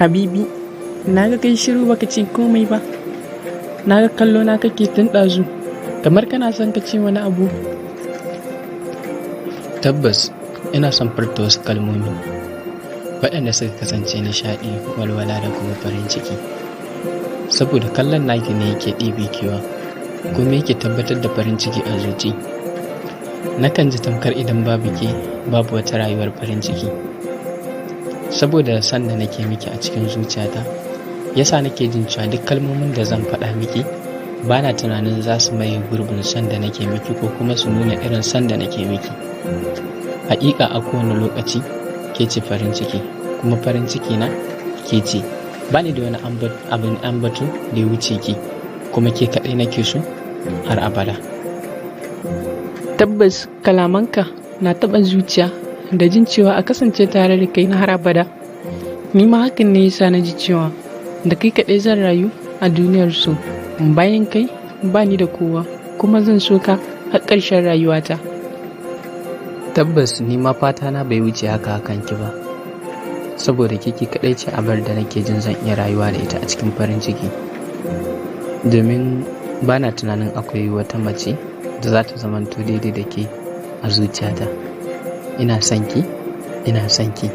Habibi, na ga kai shiru baka ce komai ba. Na ga kallo na kake tun ɗazu, kamar kana son ka ce wani abu. Tabbas ina son furta wasu kalmomi waɗanda suka kasance nishaɗi, walwala da kuma farin ciki. Saboda kallon naki ne yake ɗebe kewa kuma yake tabbatar da farin ciki a zuci. Nakan ji tamkar idan babu ke, babu wata rayuwar farin ciki. Saboda son da nake miki a cikin zuciyata, yasa nake jin cewa duk kalmomin da zan faɗa miki bana tunanin za su maye gurbin son da nake miki ko kuma su nuna irin son da nake miki. Haƙiƙa a kowane lokaci ke ce farin ciki, kuma farin ciki na ke ce. Ba ni da wani abin ambato da ya wuce ki, kuma ke kaɗai nake so har abada. Tabbas kalamanka na taɓa zuciya da jin cewa a kasance tare da kai na har abada. Ni ma hakan ne yasa na ji cewa da kai kaɗai zan rayu a duniyar so. Bayan kai ba ni da kowa, kuma zan so ka har ƙarshen rayuwata. Tabbas ni ma fata na bai wuce haka akan ki ba. Saboda ke kaɗai ce abar da nake jin zan iya rayuwa da ita a cikin farin ciki. Domin bana tunanin akwai wata mace da za ta zamanto daidai da ke a zuciyata. Ina son ki, ina son ki.